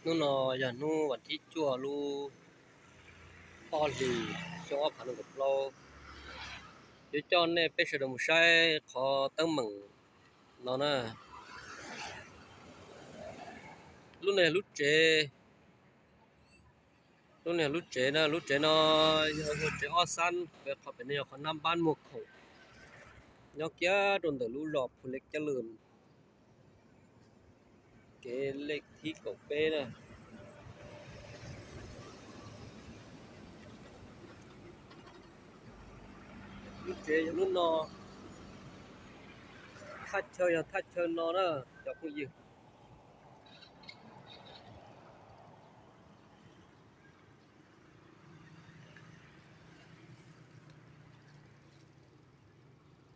Hnub no yog hnub vas thib cuaj lub ob hlis xyoo ob phav nees nkaum plaub. Yuav coj nej peb sawv daws mus saib qhov teeb meem no na. Lub no yog lub tsev, lub no yog lub tsev na, lub tsev no yog yog tsev ob xab, qhov pem no yog qhov nab npab muag khoom, nyob kiag rau ntawm lub zos Phu Lej Cab Lwm, kev lej thib kaum peb na. Lub tsev yog lub no, thaj chaw yog thaj chaw no na cov phooj ywg.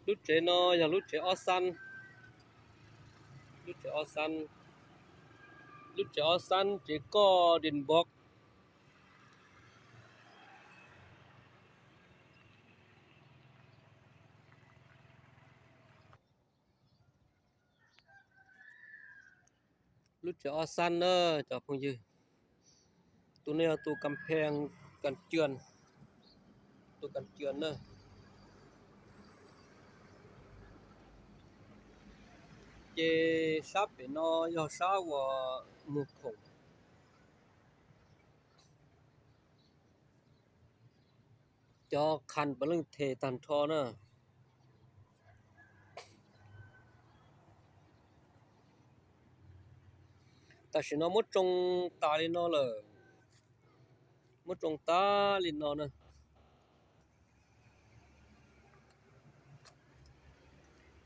Lub tsev no yog lub tsev ob xab, lub tsev ob xab, lub tsev ob xab tsev koj din npog. Lub tsev ob xab na cov phooj ywg. Tus no yog tus kam phees, kam cwm, tus kam cwm na. Ces sab pem no yog sab uas muag khoom. Cov qhas puav leej them tag nrho na. Tam sim no muab tsoo tas li no lawm, muab tsoo tas li no na.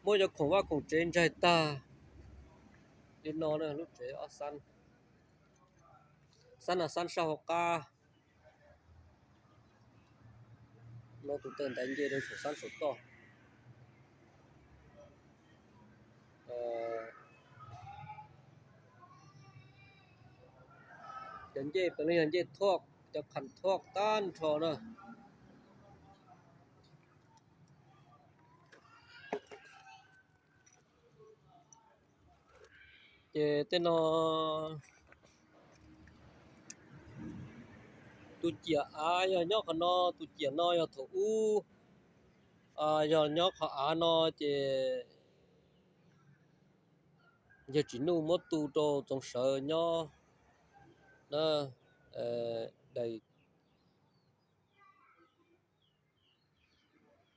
Muab cov khoom vaj khoom tsev ntsaig tag li no na, lub tsev ob xab, xab no xab sab hauv qab. No tus taw ntaiv nce rau saum xab saum toj. Cov ncej puav leej yog ncej thoj, cov qhas thoj tag nrho na. Ces tej no tus ciam av yog nyob qhov no, tus ciam no yog thaum ub yog nyob qhov av no ces yawg Tsim Nuj muab tu rau Txoov Sawv nyob na.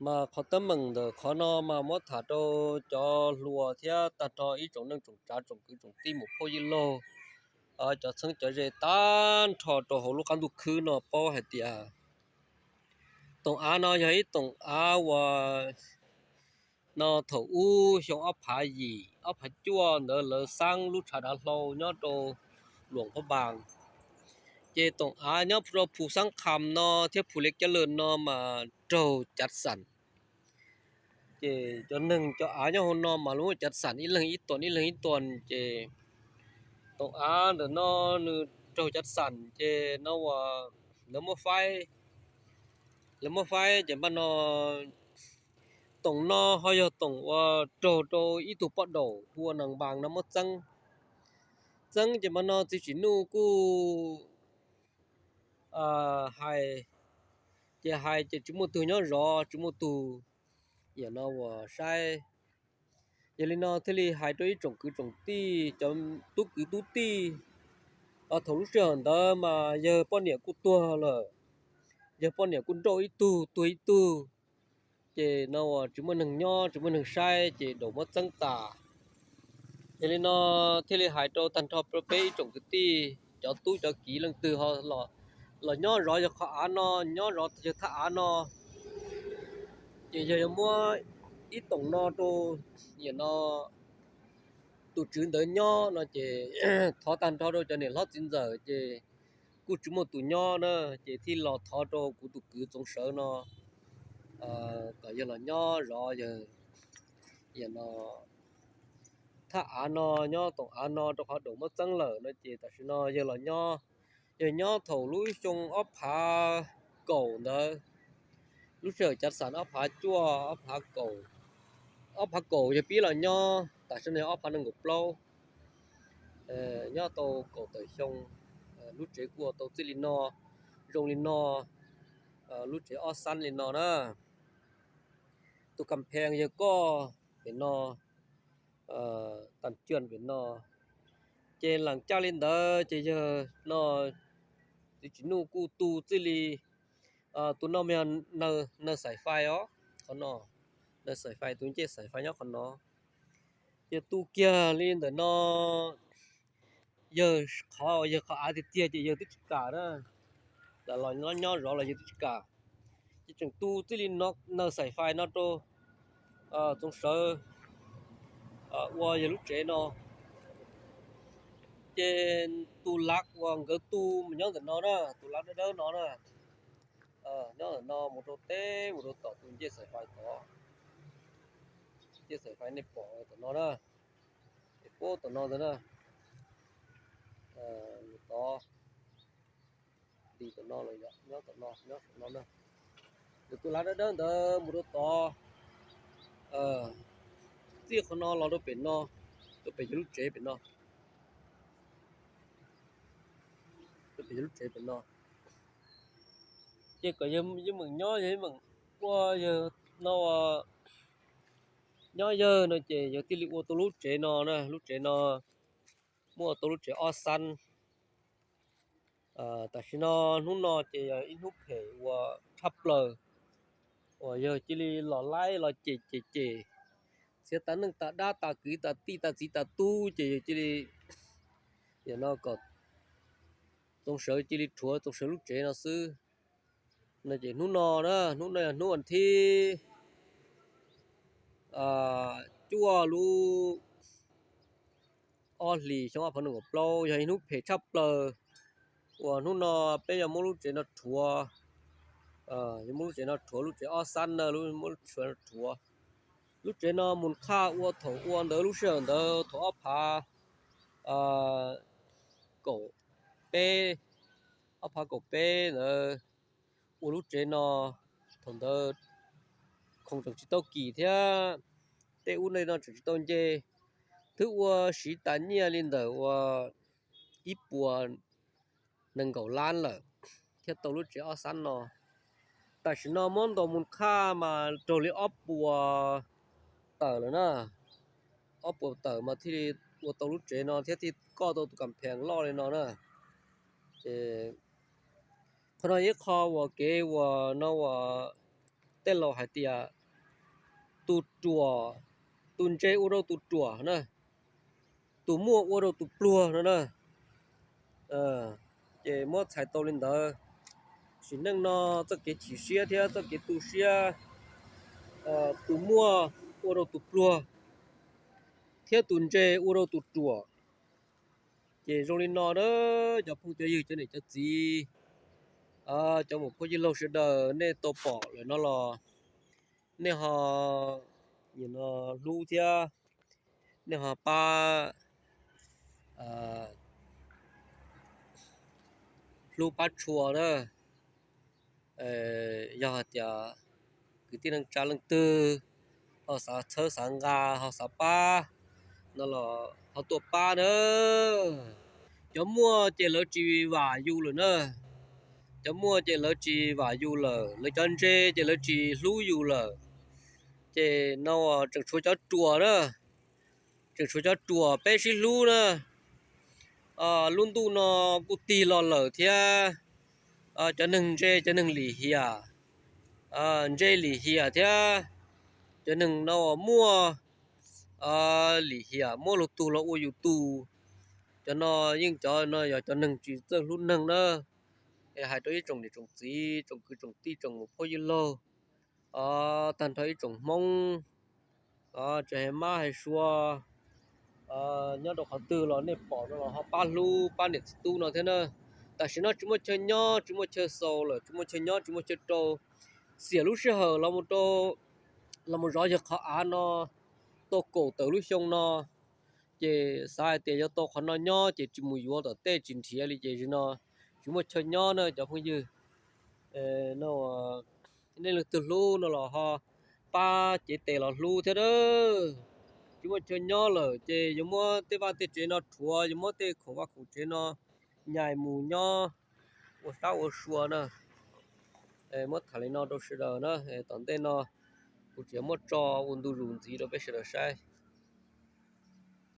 Mas qhov teeb meem ntawm qhov no mas muab tham rau cov hluas thiab tag nrho ib tsoom neej tsoom tsav tsoom kwv tsoom tij mus phauj ywg laug, cov txheeb cov ze tag nrho rau hauv lub qab ntuj khwb no paub hais tias toom av no yog ib toom av uas no thaum ub xyoo ob phav yim ob phav cuaj ntawd lawv xab lub tshav dav hlau nyob rau Luam Phab Npas. Ces toom av nyob rau Phu Xab Kham no thiab Phu Liv Cab Lwm no mas raug cav xam. Ces cov neeg cov av nyob hauv no mas lawv muab cav xam ib leeg ib tuam ib leeg ib tuam ces toom av ntawm no nws raug cav xam ces no uas lawv muab faib, lawv muab faib ces npaj no toom no ho yog toom uas raug rau ib tug poj daum hu ua Nees Npas no muab txeeb. Txeeb ces npaj no txiv Tsim Nuj kuj hais, ces hais ces tsis muaj tug nyob zov, tsis muaj tug yam no uas saib. Yog li no thiaj li hais rau ib tsoom kwv tsoom tij, cov tub kwv tub tij, thaum lub sij hawm ntawd mas yawg poj niam kuj tuag lawm, yawg poj niam kuj nrauj ib tug tuag ib tug, ces no uas tsis muaj neeg nyob tsis muaj neeg saib ces daum muab txeeb tas. Yog li no thiaj li hais rau tag nrho peb ib tsoom kwv tij, cov tub cov kiv leej twg ho los nyob zov yog qhov av no, nyob zov yog thaj av no, ces yog yuav muab ib toom no rau, yam no, tus tswv ntawd nyob no ces thov tag nrho rau cov niam hlob txiv ntxawm ces kuj tsis muaj tus nyob na, ces thiaj los thov rau kuv tus kwv Txoov Sawv no kom yawg los nyob zov yawg, yam no, thaj av no, nyob toom av no rau qhov daum muab txeeb lawm no ces tam sim no yawg los nyob, yawg nyob thaum lub xyoo ob phav kaum ntawd, lub sij hawm cav xam ob phav cuaj, ob phav kaum, ob phav kaum yawg pib los nyob, tam sim no ob phav nees nkaum plaub, nyob tau kaum tawm xyoo. Lub tsev kuj ua tau txij li no, zoo li no, lub tsev ob xab li no na. Tus kas phees yawg koj pem no, tas cua pem no. Ces lees caj li ntawd ces yawg no, txiv Tsis Nuj kuj tu txij li, tus no mas yog naws xaim fais os, qhov no, naws xaim fais, tus ncej xaim fais nyob qhov no. Ces tu kiag li ntawm no, yawg qhov, yawg qhov av tiag tiag ces yawg twb tsis kam na, los nyob zov los yawg twb tsis kam. Ces tseem tu txij li no, naws xaim fais no rau, txoov sawv ua yawg lub tsev no. Ces tus lav uas nkawd tu mas nyob ntawm no na, tus lav dawb dawb no na, nyob ntawm no mus rau teb mus rau tom tus ncej xaim fais tod. Ncej xaim fais nej pom tom no na, es puab tom no ntawd na, tod, nti tom no los yog nyob tom no, nyob tom no na. Nws tus lav dawb dawb ntawd mus rau tod, txij qhov no los rau pem no, rau pem yawg lub tsev pem no, rau pem yawg lub tsev pem no. Ces kom yawg meem nyob, yawg meem ua, yawg no, nyob yawg no ces yawg thiaj li ua tau lub tsev no na, lub tsev no muaj tau lub tsev ob xab. Tam sim no hnub no ces yog ib hnub phem uas tshaj plaws, uas yawg cia li los laib los cem cem cem, txiav tas neej tas dab tas kwv tas tij tas txiv tas tub ces yawg cia li, yog no kom txoov sawv cia li rhuav txoov sawv lub tsev no xwb. No ces hnub no na, hnub no yog hnub vas thib cuaj lub ob hlis xyoo ob phav nees nkaum plaub, yog ib hnub phem tshaj plaws, uas hnub no peb yuav muab lub tsev no rhuav, yuav muab lub tsev no rhuav, lub tsev ob xab na, muab lub tsev no rhuav. Lub tsev no mus qhaj ua thaum ua ntawd lub sij hawm ntawd thaum ob phav kaum peb, ob phav kaum peb ntawd ua lub tsev no, thaum ntawd khoom tseem tsis tau kis thiab, tej ub tej no tseem tsis tau nce, twb ua siv tas nyiaj li ntawm uas ib puas nees nkaum lab lawm thiaj tau lub tsev ob xab no. Tam sim no muab ntaus mus qhaj mas raug li ob puas tawm lawm na, ob puas tawm mas thiaj li ua tau lub tsev no thiab thiaj koj tau tus kas phees loj li no na. Ces qhov no yog ib qho uas kev uas no uas tej laus hais tias tus ruam, tus ntse ua rau tus ruam na, tus muaj ua rau tus pluag no na. Ces muab txhais tau li ntawd, sim neej no txoj kev chim siab thiab txoj kev tu siab, tus muaj ua rau tus pluag, thiab tus ntse ua rau tus ruam. Ces zoo li no na, cov phooj cov ywg, cov niam cov txiv, cov muam phauj yawg laug sawv daws, nej tau pom lawm no los nej ho hlub thiab nej ho pab, hlub pab tshua na. Yog hais tias kwv tij neej tsa leej twg ho xav txhawb xav nqa ho xav pab no los ho tuaj pab na. Cov muaj ces lawv tsis vam yus lawm na, cov muaj ces lawv tsis vam yus lawm, lawv cov ntse ces lawv tsis hlub yus lawm. Ces no tseem tshuav cov ruam na, tseem tshuav cov ruam peb sib hlub na. Lub ntuj no kuj tig los lawm thiab, cov neeg ntse cov neeg lim hiam, ntse lim hiam thiab cov neeg no muaj lim hiam muab luag tug los ua yus tug. Cov no yeej cov no yog cov neeg tsis txawj hlub neeg na. Es hais rau ib tsoom niam tsoom txiv, tsoom kwv tsoom tij, tsoom muam phauj yawg laug, tag nrho ib tsoom Hmoob, tsis hais mab hais suav, nyob rau qhov twg los nej pom no los ho pab hlub pab niam txiv tub no thiab na. Tam sim no tsis muaj chaw nyob, tsis muaj chaw xaus lawm, tsis muaj chaw nyob, tsis muaj chaw rau. Xiam lub sij hawm los mus rau, los mus zov yawg qhov av no tau kaum tawm lub xyoo no, ces xav hais tias yuav tau qhov no nyob ces tsis mus yuav tom tej tsis nrhiav li ces no tsis muaj chaw nyob na cov phooj ywg. No nej leej twg hlub no los ho pab cev tes los hlub thiab a. Tsis muaj chaw nyob lawm ces yuav muab tej vaj tej tsev no rhuav, yuav muab tej khoom vaj khoom tsev no nyaim mus nyob ua sab ua sua na. Muab tham li no rau sawv daws na, tom ntej no kuv tseem muab tso ua ntu zus ntxiv rau peb sawv daws saib.